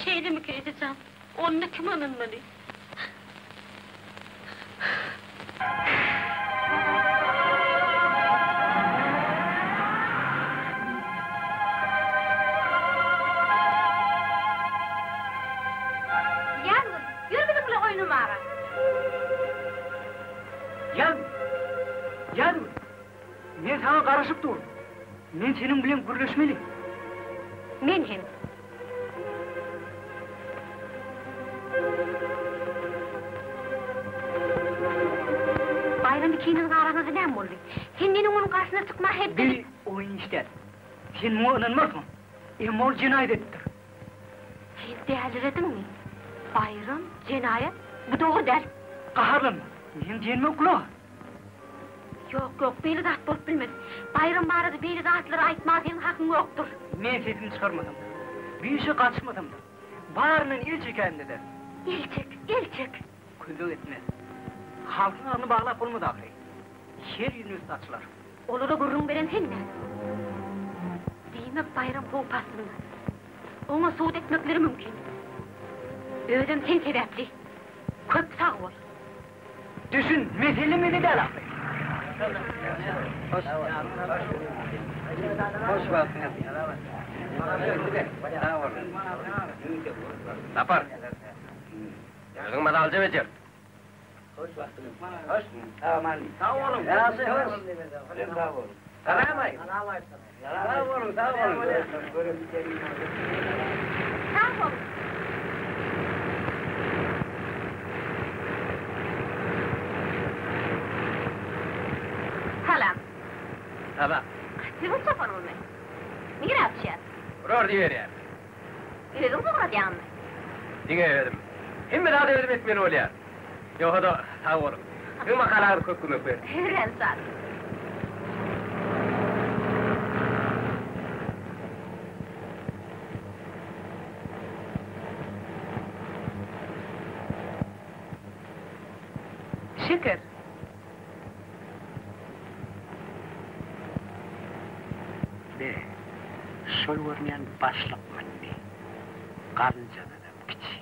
Şeýlemiki ejejan? Onda kime ynanmaly? Ýazgül, ýör biziň bilen oýnamaga. Ýazgül! Ýazgül! Men saňa garaşyp durun. Men seniň bilen gürleşmeli. Men hem. Baýram ikiniziň araňyzda näme boldy? Sen meniň onuň garşysyna çykma het Bi edip. oýun iş däl. Sen muňa ynanmarsyň. Emma ol jenaýat edipdir. Sen dälirediňmi? Baýram, jenaýat? Bu dogry däl. Gaharlanma. Meň diýenime gulak as. Ýok, ýok, beýle zat bolup bilmez. Baýram barada beýle zatlary aýtmaga seniň hakyň ýokdur. Men sesimi çykarmasam-da, bu işe gatyşmasam-da, baryndan el çekäýmde-de. El çek, el çek! Kömek etmez. Halkyň agzyny baglap bolmaz ahyry. Her ýüzüň üsti açylar. Olara gürrüň beren sen-dä. Diýmek, Baýram howp astynda. Oňa sud etmekleri mümkin. Özem sen sebäpli. Köp sag bol. Düşün, mesele mende däl ahyry. Sapar, özüň mazalyja bejer. Sag boluň. Salam. Salam. Siziň çopanyňyzmy? Nirä uçýas? Urar diýiberýär. Özüň ugradýaňmy? Diňe özüm. Hemme zady özüm etmeli bolýar. Ýogsa-da, sag boluň. Siziň makalaňyz köp kömek berdi. Örän şat. Şeker. Be, şol görünýän başlyk mündi. Garynjadanam kiçi.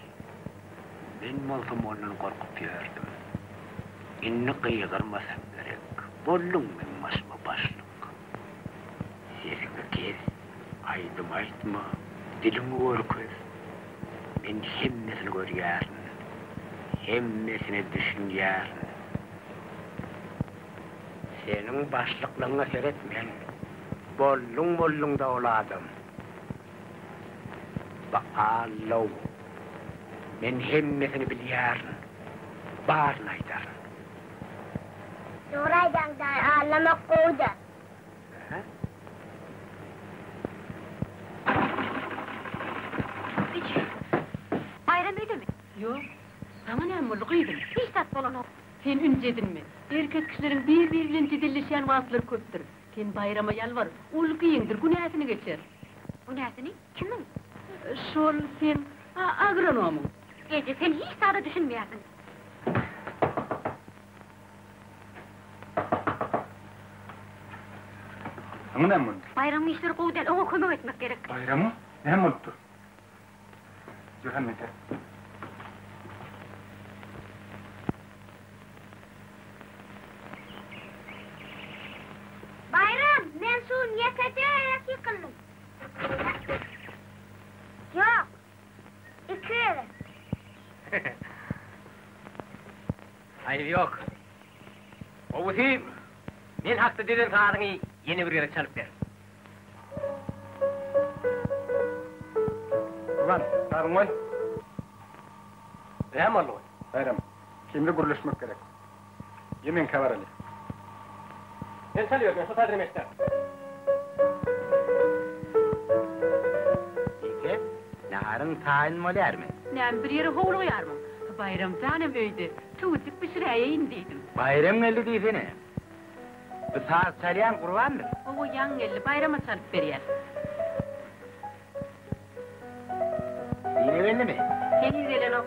Men bolsam ondan gorkup ýördüm. Indi gygyrmasam gerek. Bolduň meň başyma başlyk. Sesiňi kes, aýdym aýtma, diliňi görkez. Men hemmesini görýärin. Hemmesine düşünýärin. Seniň başlyklygyňa seretmen. Bolduň-bolduň-da ol adam. Ba-allow. Men hemmesini bilýärin. Baryny aýdaryn. Dogry aýdýaň daýy, allamak gowy-da. Baýram öýdemi? Ýok. Saňa näme boldy, gyzym? Hiç zat bolanok. Sen ünji edinme. Erkek kişileriň bir-biri bilen jedelleşýän wagtlary köpdür. Sen Baýrama ýalbar, ol giňdir, günäsini geçer. Günäsini? Kimiň? Şol seň agronomyň. Eje, sen hiç zada düşünmeýärsiň. Saňa näme boldy? Baýramyň işleri gowy däl, oňa kömek etmek gerek. Baýrama? Näme bolupdyr? Ýör hany men Baýram, men şu gün ýekeje gezek ýykyldym. Ýok, iki gezek. Aýyp ýok. Gowusy, men hakda düzen sazyňy ýene bir gezek çalyp ber. Gurban, sazyňy goý. Näme boldy? Baýram, ikimize gürleşmek gerek. Ýe meňkä baraly. Sen çalyber, men şo taýdan eşder. Bike, naharyň taýyn bolýarmy? Näme, bir ýere howlugýarmyň? Baýram janam öýde, tüwüjik bişiräýeýin diýdim. Baýram geldi diýsene. Bu saz çalýan Gurbandyr. Hawa, ýaňy geldi, Baýrama çalyp berýär. Dine geldimi? Heniz gelenok.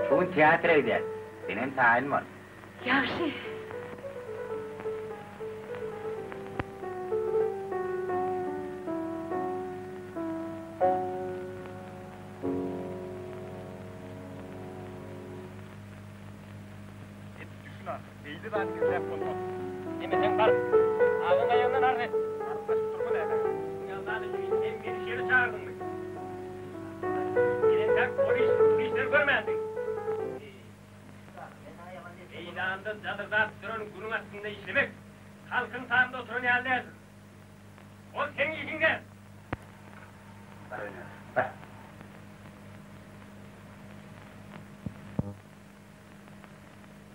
Şu gün teatra gidýäs. Senem taýyn bol. Ýagşy. Beýle zady gizläp bolmaz. Diýmeseň bar. Agaň aýagyndan arz et. Garyndaşyp durma näme? Şuň ýaly zat üçin sen meni şeýle çagyrdyňmy? Sen entäk ol iş, bu işleri görmändiň. Meýdanda jadyrdap duran günüň astynda işlemek halkyň sanynda oturan ýaly däldir. Ol seň işiň däl. Bar oýna, bar.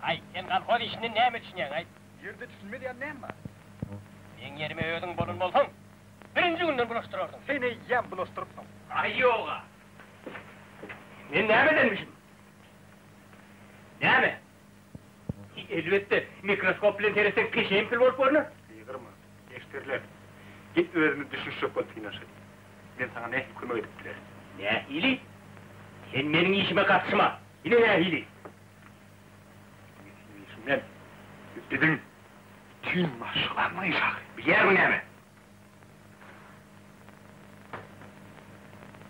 Aý, sen kolhoz işinden näme düşünýäň-aý? Ýerde düşünmez ýaly näme bar? Meň ýerime özüň bolan bolsaň, birinji günden bulaşdyrardyň. Sen eýýäm bulaşdyrypsyň. Aý, ýog-a. Men näme edenmişim? Näme? Elbetde, mikroskop bilen seretseň peşeýim pil bolup görner. Gygyrma, eşderler. Gel özümiz düşünişjek bolup synanyşaly. Men saňa nähili kömek edip bilerin? Nähili? Sen meniň işime gatyşma. Ine nähili? Diňe seniň işiň däl, biziň bütin maşgalamyň işi ahyry. Bilýärmiň näme?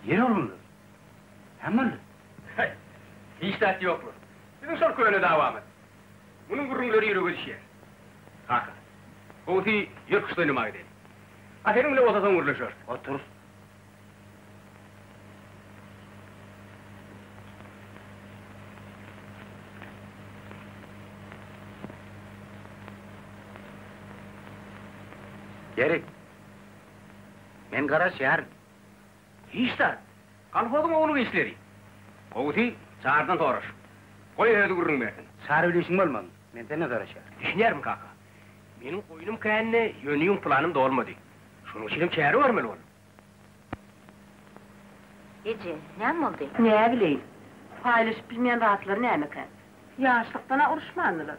Ýeri oglanlar, näme boldy? Häý, hiç zat ýokla. Biziň şol köne dawamyz. Munuň gürrüňleri ýürege düşýär. Kaka, gowusy ýör küşt oýnamaga gideli. A seniň bilen bolsa soň gürleşeris. Otur. Ýeri, men garaşýaryn. Hiç zat. Kolhozyň ownuk işleri. Gowusy, Çarydan soraş. Goý, özi gürrüň bersin. Çary bilen işiň bolmasyn. Men senden soraşýaryn. Düşünýärmi, kaka? Meniň goýnum kändi, ýöne ýüň planym dolmady. Şonuň üçinem çäre görmeli boldum. Eje, näme boldy? Näbileýin. Paýlaşyp bilmeýän zatlary nämekä? Ýaşlykdan-a uruşmandylar.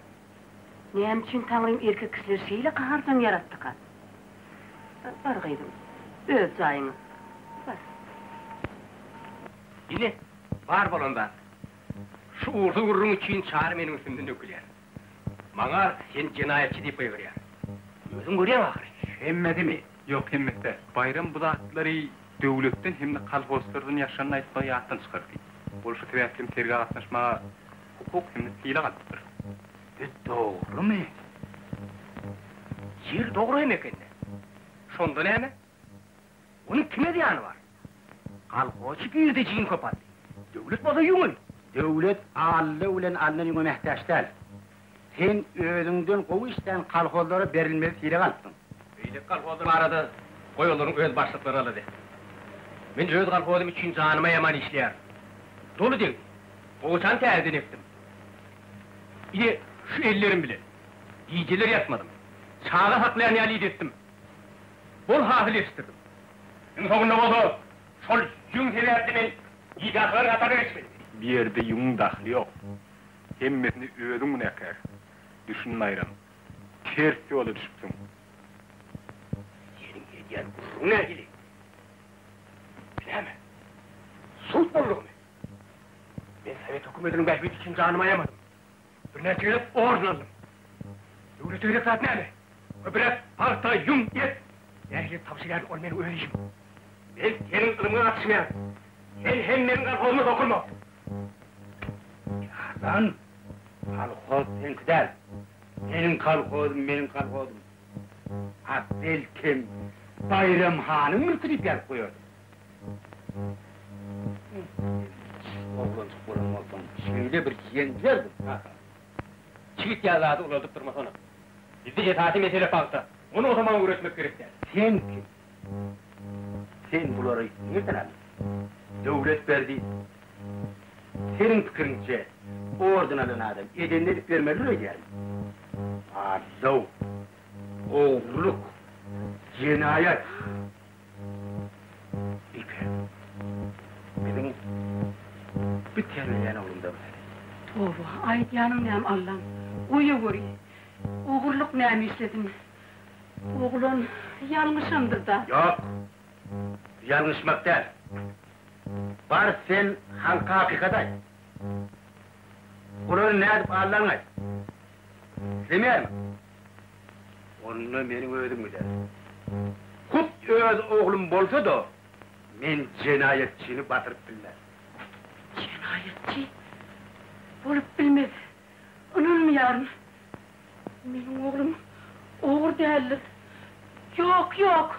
Näme üçin Taňrym erkek kişileri şeýle gaharjaň ýaratdyka? Bar gyzym, öz jaýyňa. Bar. Ine, bar bolan zat. Şu ugursyz gürrüň üçin Çary meniň üstümden dökülýär. Maňa sen jenaýatçy diýip gygyrýar. Özüň görýäň ahyry. Hemmesimi? Ýok, hemmesi däl. Baýram bu zatlary döwletden hem-de kolhozçylardan ýaşanyny aýtmagy ýatdan çykardy. Ol şu sebäpli hem sergä gatnaşmaga hukuk hem-de sylag alypdyr. Bu dogrumy? Ýeri dogry hem eken-dä. Şonda näme? Onuň kime zyýany bar? Kolhozçy girdejiňi köp aldy. Döwlet bolsa ýüňüni. Döwlet aldy bilen alnan ýüňe mähtäç däl. Sen özüňden gowy işlän kolhozlara berilmeli sylag alypsyň. Beýleki kolhozlar barada goý olaryň öz başlyklary alada etsin. Men öz kolhozym üçin janyma ýaman işleýärin. Doly degdi. Gowaçany täzeden ekdim. Ine, şu ellerim bilen. Gijeler ýatmadym. Çaga saklaýan ýaly idetdim. Bol hasyl ýetişdirdim. Iň soňunda bolsa şol ýüň sebäpli men ýigdaşlaryň hataryna geçmeli. Bu ýerde ýüňüň dahly ýok. Hemmesine özüň günäkär. Düşün Baýram. Ters ýola düşüpsiň. Seniň edýän gürrüňiň nähili? Näme? Sud boldugymy? Men sowet hökümetiniň bähbidi üçin janymy aýamadym. Birnäçe gezek orden aldym. Döwlete gerek zat näme? Köpräk pagta, ýüň, et. Nähili tabşyrýaryn, ol meniň öz işim. Men seniň ylymyňa gatyşmaýan. Sen hem meniň kolhozyma sokulma. Ýalan! Kolhoz seňki däl. Seniň kolhozyň meniň kolhozym. A belkem, Baýram hanyň mülki diýip ýazyp goýardyň. Oglanjyk bolan bolsaň, şeýle bir ýenjerdim, kaka. Çigit ýaly zady ulaldyp durmasana. Bizde esasy mesele pagta. Ony bolsa maňa öwretmek gerek däl. Sen kim? Sen bulary nirden aldyň? Döwlet berdi. Seniň pikiriňçe, orden alan adam edenini edip bermelidir öýdýärmi? Allow! Ogurlyk! Jenaýat! Bike, biziň bir terbiýeleýän oglumyza bir seret. Toba, aýdýanyň näme Allam? Goýaweri. Ogurlyk näme işlesin? Oglan ýalňyşandyr-da. Ýok, bu ýalňyşmak däl. Bar sen halka hakykat aýt. Olary nädip aldanyňy aýt. Islemeýärmiň? Onda meniň özüm giderin. Hut öz oglum bolsa-da, men jenaýatçyny batyryp bilmerin. Jenaýatçy? Bolup bilmez. Ynanmaýaryn. Meniň oglum ogry däldir. Ýok, ýok!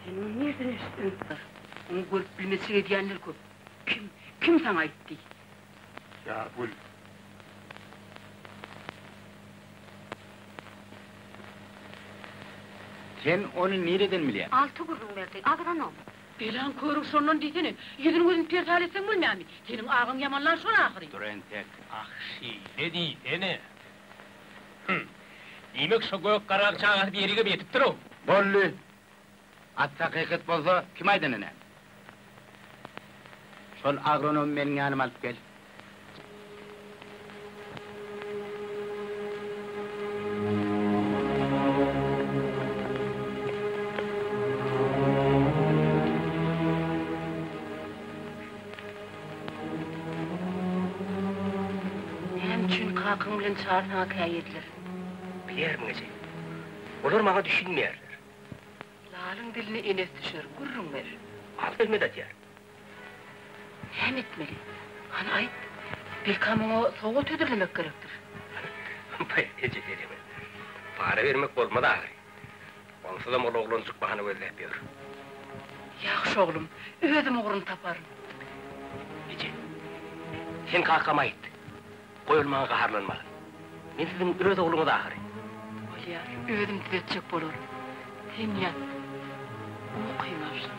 Sen muny nirden eşitdiň? Oňa görüp bilmezçilik edýänler köp. Kim, kim saňa aýtdy? Ýazgül. Sen ony nireden bilýäň? Alty gürrüň berdi, agronom. Belaň körügi şondan diýsene. Ýüzüni-gözüni persal etseň bolmaýarmy? Seniň agaň ýamanlan şol ahyry. Dur entek. Ah, şeýle diýsene. Hüm. Diýmek, şo gök garaň çagasy birigem ýetipdir-ow. Boldy. At hakykat bolsa, kim aýdany näme? Şol agronomy meniň ýanyma alyp gel. Näme üçin kakaň bilen Çary saňa käýediler? Bilýärmiň eje, olar maňa düşünmeýärler. Lalyň diline enes düşer, gürrüň ber. Alty hümet atýar. Näme etmeli? Hany aýt. Belkäm oňa sowgat hödürlemek gerekdir. Baý, eje senem-ä. Para bermek bolmaz ahyry. Onsuzam ol oglanjyk bahana gözläp ýör. Ýagşy oglum, özüm ugruny taparyn. Eje, sen kakama aýt. Goý ol maňa gaharlanmasyn. Men siziň öz ogluňyz ahyry. Bolýar, özüm düzetjek bolaryn. Sen ýat. Ukyň alsyn.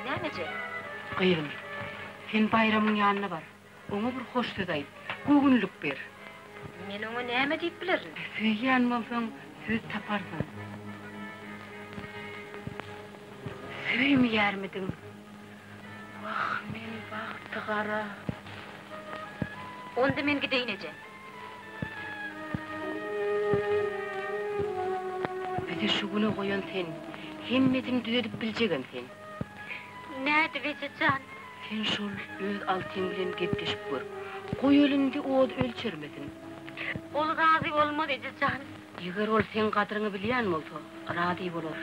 Näme eje? Gyzym, sen Baýramyň ýanyna bar. Oňa bir hoş söz aýt, göwünlik ber. Men oňa näme diýip bilerin? Söýýän bolsaň, söz taparsyň. Söýmeýärmidiň? Wah, men bagtygara. Onda men gideýin, eje. Bizi şu güne goýan sen, hemmesini düzedip biljegem sen. Nädip eje jan? Sen şol öz altyň bilen gepleşip gör. Goý ol indi ody ölçermesin. Ol razy bolmaz eje jan. Eger ol seň gadryňy bilýän bolsa, razy bolar.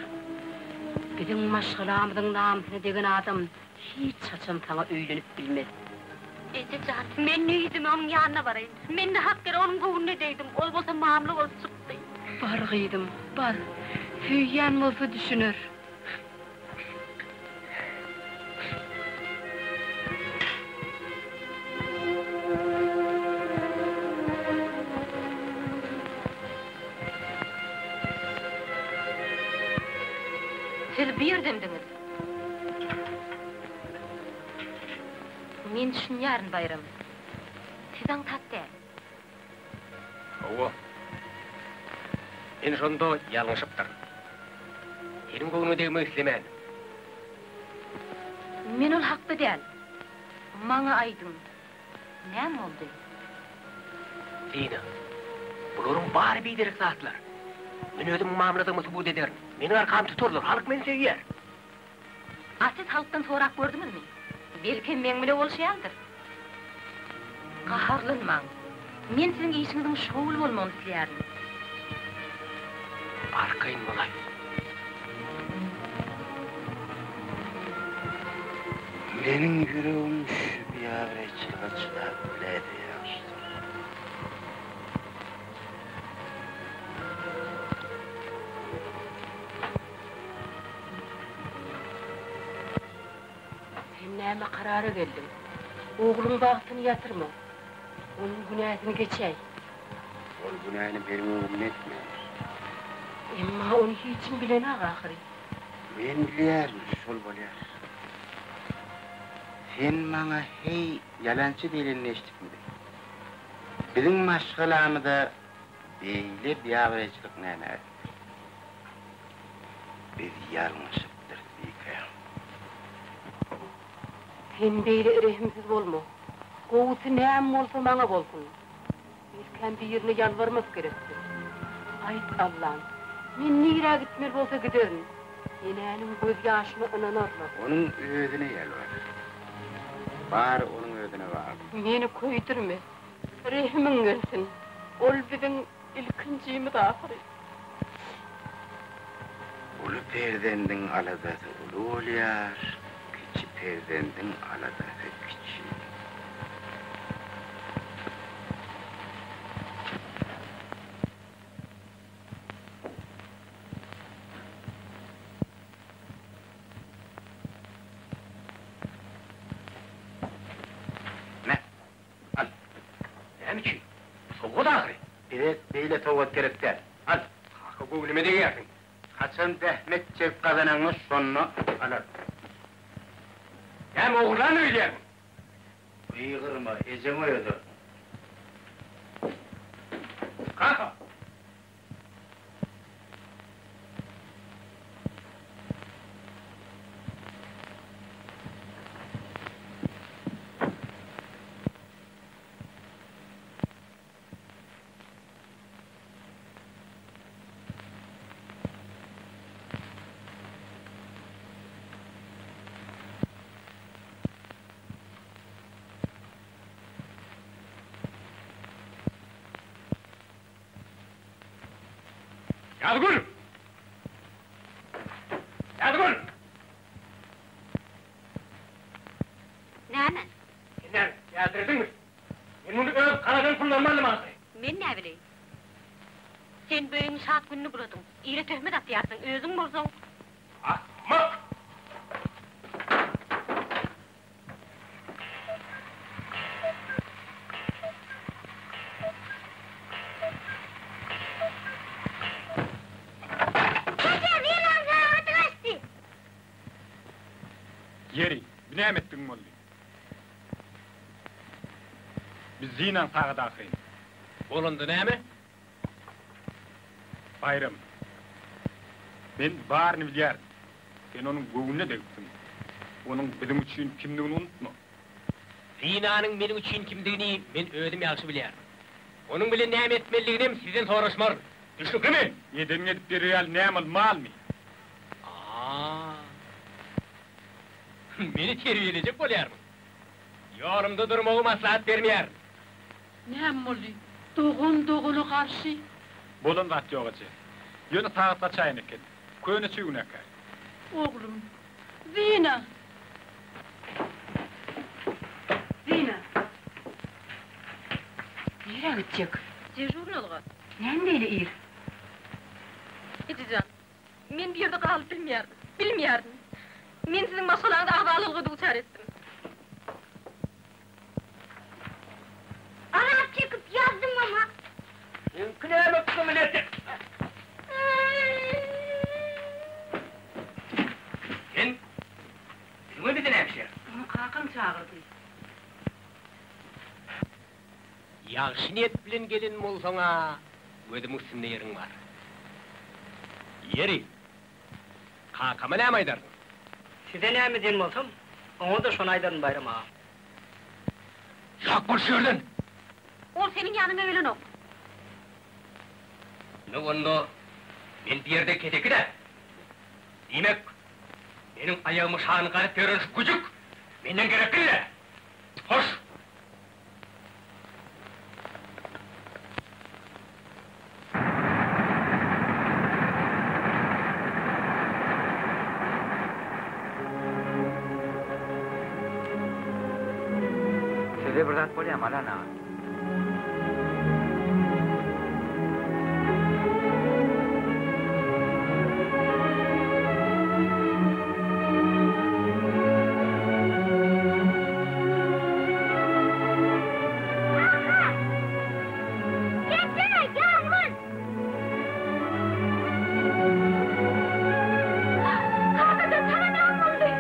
Biziň maşgalamyzyň namysyna degen adam hiç haçan saňa öýlenip bilmez. Eje jan, men neýdime onuň ýanyna baraýyn. Men nähak ýere onuň göwnüne degdim, ol bolsa mamla bolup çykdy. Bar gyzym, bar. Söýýän bolsa düşüner. Siz bu ýerdemdiňiz? Men düşünýärin, Baýram. Siz aňsat däl. Hawa. Men şonda ýalňyşypdyryn. Seniň göwnüňe degmek islemändim. Men ol hakda däl. Maňa aýdyň, näme boldy? Zina, bularyň bary biderek zatlar. Men özümiň mamladygymy subut ederin. Meniň arkamy tutarlar, halk meni söýýär. A siz halkdan sorap gördüňizmi? Belkem meň bile bolşy ýalydyr. Gaharlanmaň. Men siziň işiňiziň şowly bolmagyny isleýärin. Arkaýyn bolaý. Meniň ýüregim şu biabraýçylyga çydap biläýse ýagşydyr. Sen näme karara geldiň? Ogluň bagtyny ýatyrma. Onuň günäsini geçäý. Ol günäni meniň öňümde etmändir. Emma ony hiç kim bilenok ahyry. Men bilýärin, şol bolýar. Sen maňa heý ýalançy diýlenini eşidipmidiň? Biziň maşgalamyza beýle biabraýçylyk nämä gerekdir? Biz ýalňyşypdyrys, Bike. Sen beýle rehimsiz bolma. Gowusy näme bolsa maňa bolsun. Belkäm birine ýalbarmak gerekdir. Aýt Allam, men nirä gitmeli bolsa giderin. Enäniň göz ýaşyna ynanarlar. Onuň özüne ýalbar. Bary onuň özüne. özüne bagly. Meni köýdürme. Rehimiň gelsin. Ol biziň ilkinjimiz ahyry. Uly perzendiň aladasy uly bolýar, kiçi perzendiň aladasy kiçi. Me, al. Näme üçin? Bu sowgat ahyry. Bize beýle sowgat gerek däl. Al. Kaka göwnüme degýärsiň. Haçan zähmet çekip gazanaňda şonda alarsyň. Näme ogurlan öýdýärmiň? Gygyrma, ejeň oýadar. Kaka! Ýazgül! Ýazgül! Näme? Sen näme, ýazdirdiňmi? Men muny öz gazanan pullarym aldym ahyry. Men näbileýin? Sen bu öýüň şat gününi buladyň. Ile töhmet atýarsyň, özüň bolsaň. Akmak! Eje, zynaň sagady gaçdy. Ýeri, bu näme etdigiň boldy? Biz zynaň sagady ahyryn. Bolanda näme? Baýram, men baryny bilýärin. Sen onuň göwnüne degipsiň. Onuň biziň üçin kimdigini unutma. Zinanyň meniň üçin kimdigini men özüm ýagşy bilýärin. Onuň bilen näme etmelidiginem sizden soraşmaryn. Düşnüklimi? Edeniňi edip berer ýaly näme ol, malmy? A-a. Meni terbiýelejek bolýarmyň? Ýolumda durmagy maslahat bermeýärin. Näme boldy? Dogan dogana garşy. Bolan zat ýok eje. Ýöne sagat gaçaýan eken. Köne çüý günäkär. Oglum. Zina! Zina! Nirä gitjek? Dežurnalyga. Näme beýle ir? Ejejan, men bu ýerde galyp bilmeýärdim. Bilmeýärdim. Men siziň maşgalaňyzy agzalalyga duçar etdim. Azap çekip ýazdym ama. Seňki näme kysymyny Sen şuňa bizi näme işleýärsiň? Ony kakam çagyrdy. Ýagşy niýet bilen gelen bolsaň-a, gözümiň üstünde ýeriň bar. Ýeri, kakama näme aýdarsyň? Size näme diýen bolsam, oňa-da şony aýdaryn, Baýram aga. Ýok bol şu ýerden! Ol seniň ýanyňa gelenok. Ine onda, men bu ýerde keseki-dä. Diýmek, meniň aýagymy şanyny gazyp ýören şu güjük menden gerekli-dä. Hoş! Size bir zat bolýamy, Alan aga? Kaka! Gelsene, Ýazgül! Kakajan, saňa näme boldy?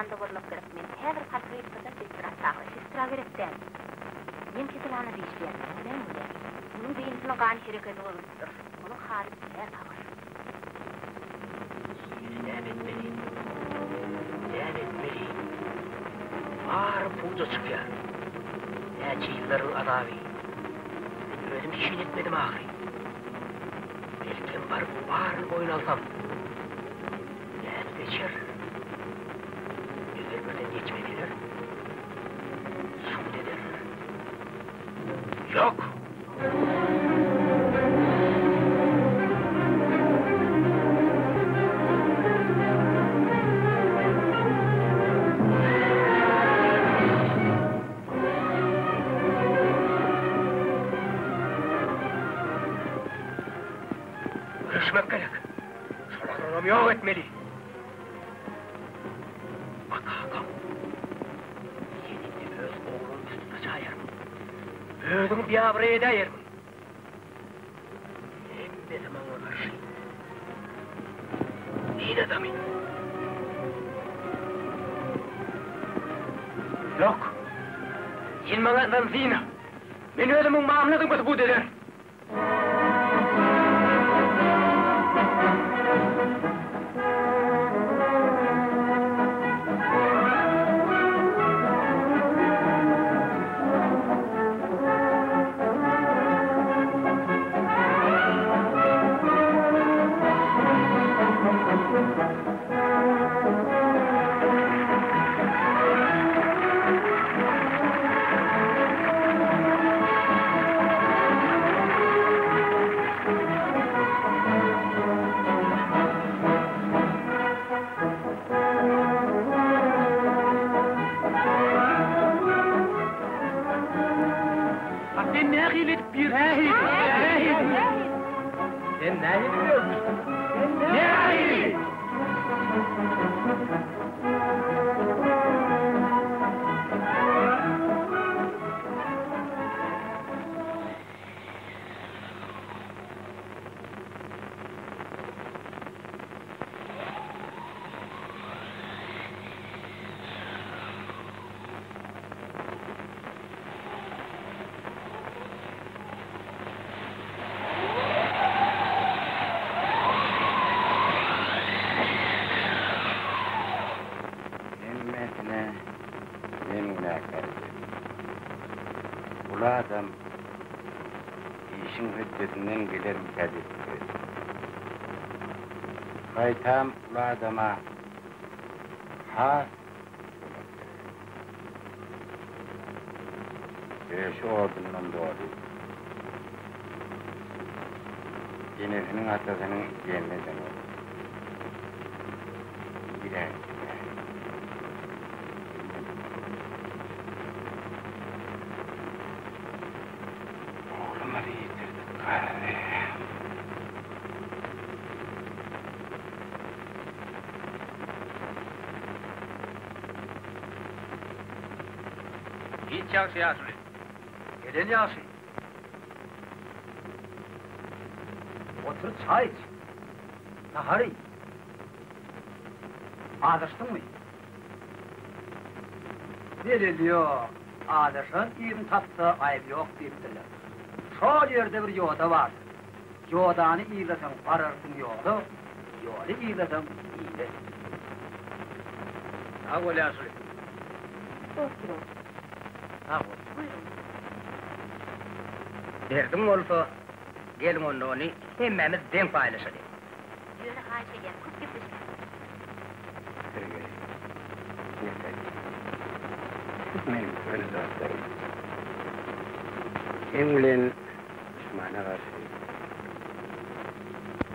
Ýanynda bolmak gerek. Men häzir Parkreýskada sestra çagyr. Sestra gerek däl. Men keselhanada işleýän. Saňa näme bolýar? Munuň beýnisiniň gan hereketi bozulypdyr. Onuň haly örän agyr. Indi näme etmeli? Näme etmeli? Bary puja çykýar. Näçe ýyllaryň azaby. Men özüm üçin etmedim ahyry. Belkem baryp baryny boýun alsam, nädip geçer? Eger birden geçmeseler, sud ederler. Ýok! Göreşmek gerek. Şol agronomy ýok etmeli. A kakam, sen indi öz ogluň üstüne çaýarmyň? Özüňi biabraý edäýermiň? Hemmesi maňa garşy. Din adamy. Ýok. Sen maňa ynam Zina. Men özümiň mamladygymy subut ederin. A sen nähili edip bir Nähili? Nähili? Sen nähili gördün? Nähili? Hemmesine men günäkär ekenim. Uly adam işiň hötdesinden gelermikä diýip pikir etdim. Gaýtam uly adama has kömek gerek. Döşi odundan doly. Enesiniň atasynyň diýenini edenok. Nirä gitdikä? Bilmedim. Oglumyzy ýitirdik garry. Hiç ýagşy ýaşuly. Gelen ýagşy. Otur çaý iç. Nahar iý. Azaşdyňmy? Zeleli ýok. Azaşan yzyny tapsa aýby ýok diýipdirler. Şol ýerde bir ýoda bardyr. Ýodany yzlasaň bararsyň ýola, ýoly yzlasaň ile. Sag bol ýaşuly. Oturyň. Sag bol. Buýruň. Derdiň bolsa, geliň onda ony hemmämiz deň paýlaşalyň. Ýöne haýyş edýän, köp gepleşmäň. Sergeý, Meseli, siz meniň köne dostlarym. Seň bilen duşmana garşy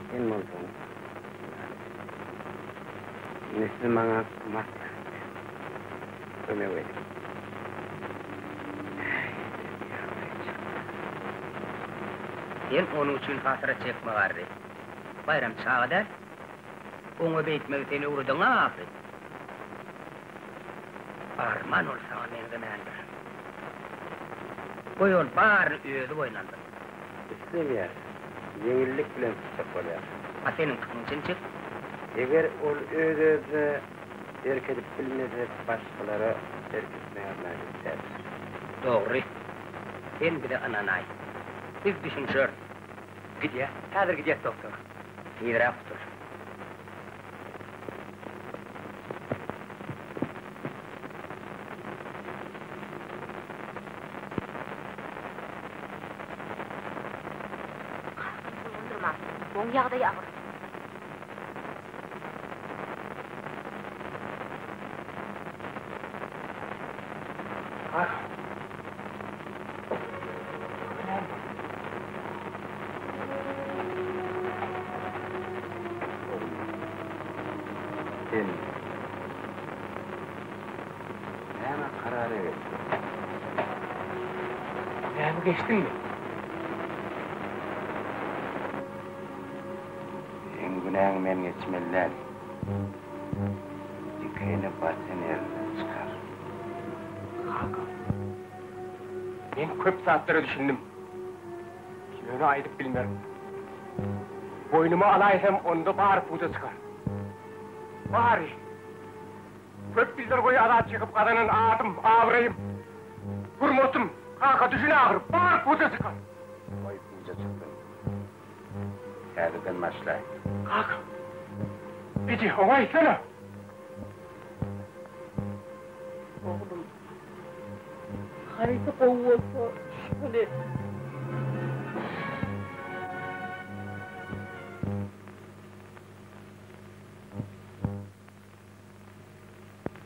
sen bolsaň ýaly. Indi siz maňa maslahat beriň, kömek ediň. Nähili ýagdaý çyksa. Sen onuň üçin hasrat çekme garry. Baýram çaga däl. Oňa beýtmegi sen öwrediň-ä ahyry. Arman ol saňa meňzemändir. Goý ol baryny özi boýun alsyn. Islemeýär. Ýeňillik bilen çykjak bolýar. A seniň pikiriňçe niçik? Eger ol öz-özüne. Erk edip bilmesek, başgalara erk etmäge mynasyp däldir. Dogry. Sen bize ynanaý. Biz düşünişeris. Gidýäs. Häzir gidýäs, doktor. Tizräk gutul. Kakam tolgundyrma. Oň ýagdaýy agyr. Kaka. Kaka näme boldy? Oglum, sen näme karara geldiň? Näme geçdiňmi? Seň günäňi men geçmeli däl. Dikeni batan ýerinden çykar. Kaka, men köp zatlara düşündim. Ýöne aýdyp bilmerin. Boýnuma alaýsam, onda bary puja çykar. Bary! Köp ýyllar boýy azap çekip gazanan adym, abraýym, hurmatym, kaka düşün ahyr, bary puja çykar. Goý puja çyksyn. Täzeden başlaý. Kaka! Eje, oňa aýtsana! Oglum, haýsy gowy bolsa, şony et.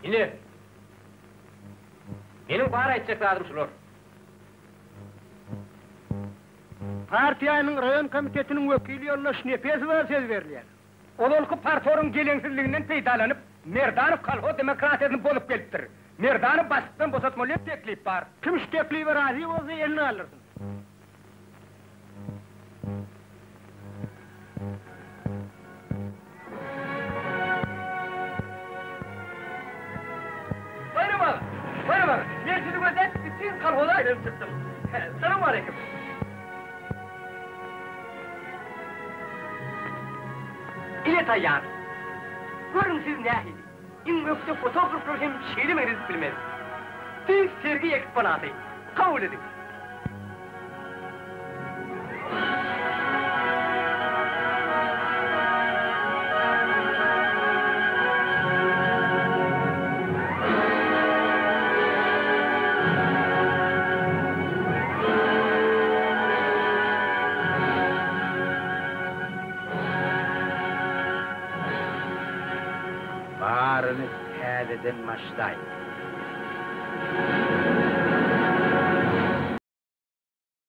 Ine, meniň bar aýtjak zadym şular. Partiýanyň raýon komitetiniň wekili ýoldaş Nepesowa söz berilýär. Ozalky partoryň geleňsizliginden peýdalanyp, Merdanow kolhoz demokratiýasyny bozup gelipdir. Merdanowy başlykdan boşatmaly diýen teklip bar. Kim şu teklibe razy bolsa elini galdyrsyn. Baýram aga! Baýram aga! Men sizi gözläp bütin kolhoza aýlanyp çykdym. Salowmaleýkim! Ine taýýar. Görüň siz nähili. Iň ökde fotograflar hem şeýle meňzedip bilmez. Tüýs sergi eksponaty. Kabul ediň. Baryny täzeden başlaý.